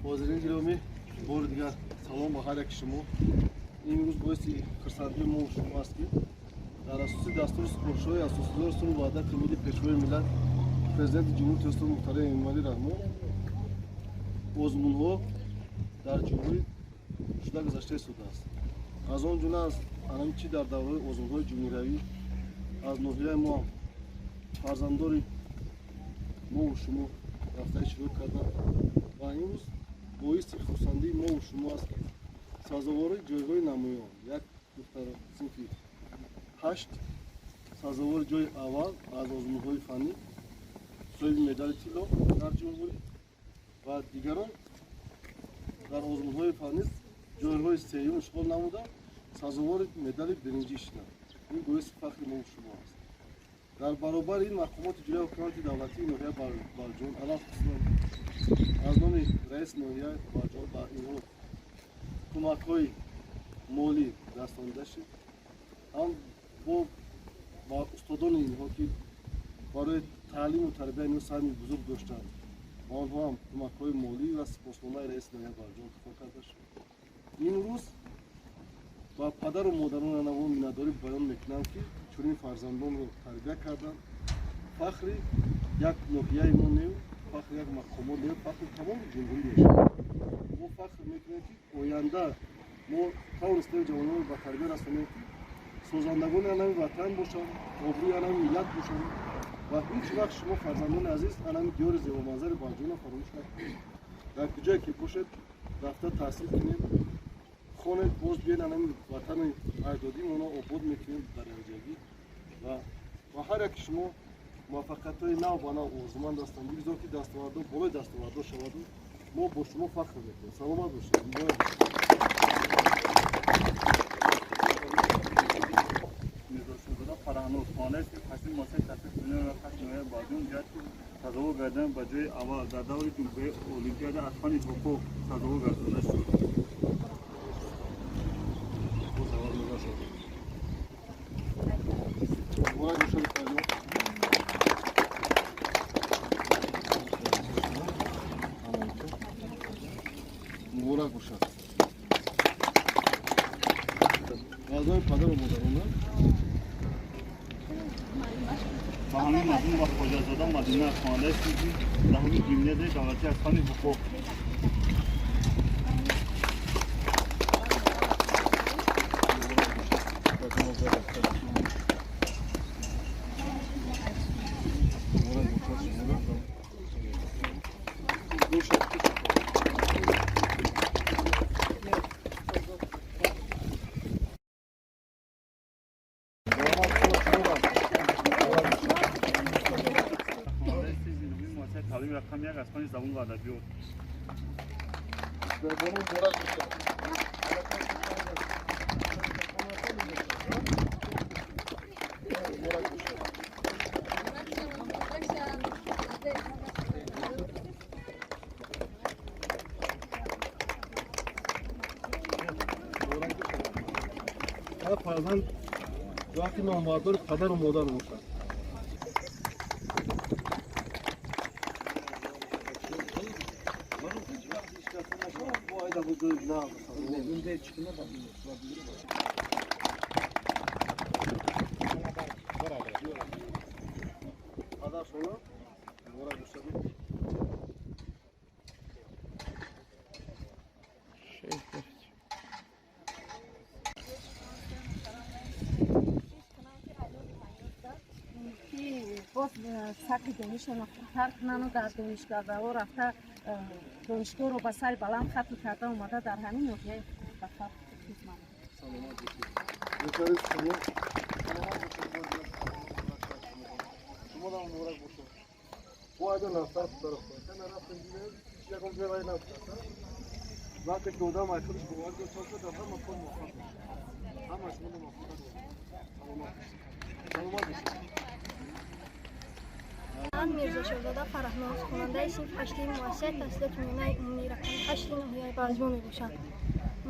Ҳозирин гиромӣ, бори дигар салом ба ҳар яки шумо. Имрӯз боиси хурсандии мо шумо аст, ки дар асоси дастури супоришҳои асосгузори сулҳу ваҳдати миллӣ, Пешвои миллат, Президенти Ҷумҳурии Тоҷикистон муҳтарам Эмомалӣ Раҳмон озмунҳо дар ҷумҳурӣ шуда гузашта истодааст. Аз он ҷумла аз анами чи дар давраи озмунҳои ҷумҳуриявӣ аз ноҳияи мо фарзандори мову шумо рафта иштирок карданд ва имрӯз боиси хурсандии мову шумо аст, ки сазовори ҷойҳои намоён як духтар синфи 8 сазовори ҷои аввал аз озмунҳои фаннӣ, соҳиби медали тилло дар ҷумҳурӣ ва дигарон дар озмунҳои фаннӣ ҷойҳои сеюм ишғол намуда сазовори медали биринҷӣ шуданд. Ин боиси фахри мову шумо аст. Дар баробари ин мақомоти ҷумҳурии ҳукумати давлатии ноҳияи Балҷон, алахусусан аз номи раиси ноҳияи Балҷон ба инҳо кӯмакҳои молӣ расонида шуд, ҳам бо устодони инҳо, ки барои таълиму тарбияи инҳо саҳми бузург доштанд, ба онҳо ҳам кӯмакҳои молӣ ва сипосномаи раиси ноҳияи Балҷон туҳфа карда шуд. Имрӯз ба падару модарон анаво миннатдорӣ баён мекунам, ки чунин фарзандонро тарбия карданд. Фахри як ноҳияи мо не, фахри як мақомот не, фахри тамоми ҷумҳурӣ мешавад. Мо фахр мекунем, ки оянда мо тавонистем ҷавононро ба тарбия расонем, ки созандагони анами ватан бошанд, обрӯи анами миллат бошанд ва ҳеҷ вақт шумо фарзандони азиз анами диёри зебоманзари Балҷонро фаромӯш накунед. Дар куҷое ки бошед, рафта таҳсил кунед, хонед, боз биёед анами ватани аҷдодимонро обод мекунем дар якҷоягӣ ва ба ҳар яки шумо муваффақиятҳои нав ба нав орзуманд ҳастам. Бигзор, ки дастовардҳо болои дастовардҳо шаваду мо бо шумо фахр мекунем. Саломат бошед. Мирзошукрзода Фарҳануз, хонандаи синфи ҳаштуми муассисаи таҳсилоти миёнаи рақами ноҳияи Балҷон, ҷиҳати сазовор гардан ба ҷои аввал дар даври ҷумҳурии олимпиада аз фанни ҳуқуқ сазовор гардонида шуд. Муборак бошад. Аз номи падару модарона Ба ҳамин мазмун ба Хоҷазода Мадина, хонандаи синфи 10-уми гимназияи давлатӣ аз фанни ҳуқуқ. Хонандаи синфи нуҳуми муассисаи таълими рақами 1 аз фанни забон ва адабиёт. Муборак бошад. Муборак бошад. Ҳар фарзанд вақти номбардори падару модар бошад. Падаршона муборак бошад. Боз сатҳи донишро хубтар кунану дар донишгоҳҳо рафта донишгоҳро ба сари баланд хатм карда омада дар ҳамин ноҳияи ба халқ хизмат. Саломат бошед. Беҳтарин шумо. Саломат бошед. Шумо ҳам муборак бошад. Бо айда нафтар тараф. Нарафтем дидем, ягон ҷой вай набуд. Вақте ки одам ай худаш бовар дошта бошад, дар ҳама кор муваффақ мешавад. Ҳама шумо муваффақият. Саломат бошед. Саломат бошед. Ман Мирзошозода Фараҳноз, хонандаи синфи ҳашти муассисаи таҳсилоти миёнаи умумии рақами ҳашти ноҳияи Балҷувон мебошам.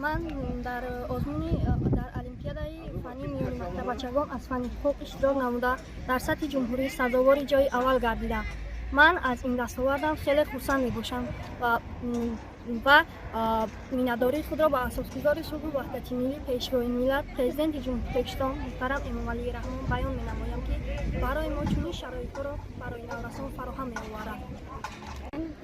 Ман дар озмуни дар олимпиадаи фаннии миёни мактаббачагон аз фанни ҳуқуқ иштирок намуда, дар сатҳи ҷумҳурӣ сазовори ҷои аввал гардидам. Ман аз ин дастовардам хеле хурсанд мебошам ва миннатдории худро ба асосгузори сулҳу ваҳдати миллӣ, Пешвои миллат, Президенти Ҷумҳурии Тоҷикистон муҳтарам Эмомалӣ Раҳмон баён менамоям, ки барои мо чунин шароитҳоро барои наврасон фароҳам меоварад.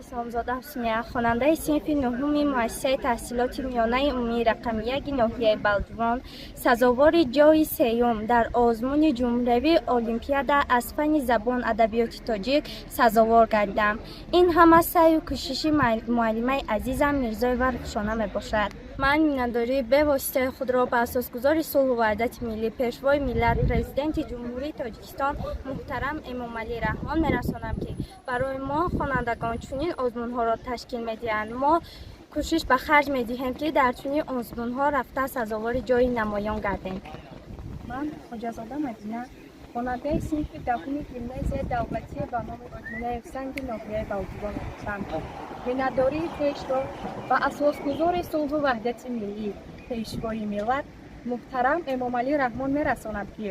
Исломзода Ҳусния, хонандаи синфи нуҳуми муассисаи таҳсилоти миёнаи умумии рақами яки ноҳияи Балҷувон, сазовори ҷои сеюм дар озмуни ҷумҳуриявии олимпиада аз фанни забон адабиёти тоҷик сазовор гардидам. Ин ҳама саъю кӯшиши муаллимаи азизам Мирзоева Рухшона мебошад. Ман миннатдории бевоситаи худро ба асосгузори сулҳу ваҳдати миллӣ, Пешвои миллат, Президенти Ҷумҳурии Тоҷикистон муҳтарам Эмомалӣ Раҳмон мерасонам, ки барои мо хонандагон чунин озмунҳоро ташкил медиҳанд. Мо кӯшиш ба харҷ медиҳем, ки дар чунин озмунҳо рафта, сазовори ҷои намоён гардем. Ман Хоҷазода Мадина, хонандаи синфи 10-уми гимназияи давлатии ба номи Одинаев Санги ноҳияи Балҷувон мебошам. Миннатдории хешро ба асосгузори сулҳу ваҳдати миллӣ, Пешвои миллат муҳтарам Эмомалӣ Раҳмон мерасонам, ки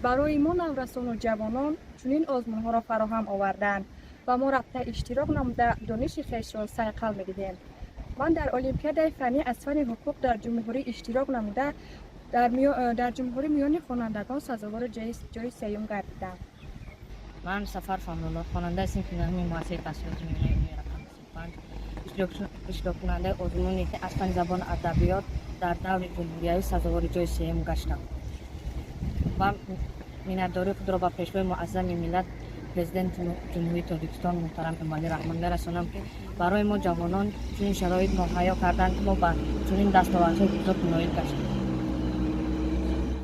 барои мо наврасону ҷавонон чунин озмунҳоро фароҳам оварданд ва мо рафта иштирок намуда, дониши хешро сайқал медиҳем. Ман дар олимпиадаи фаннӣ аз фанни ҳуқуқ дар ҷумҳурӣ иштирок намуда, дар ҷумҳурӣ миёни хонандагон сазовори ҷои сеюм гардидам. Ман Сафар Фамдулло, хонандаи синфи нуҳуми муассисаи таҳсилоти миёнаи умумии рақами 35, иштироккунандаи озмуни аз фанни забону адабиёт дар даври ҷумҳуриявӣ сазовори ҷои сеюм гаштам ва миннатдории худро ба Пешвои муаззами миллат, Президенти Ҷумҳурии Тоҷикистон муҳтарам Эмомалӣ Раҳмон мерасонам, ки барои мо ҷавонон чунин шароит муҳайё карданд, ки мо ба чунин дастовардҳои бузург ноил гаштем.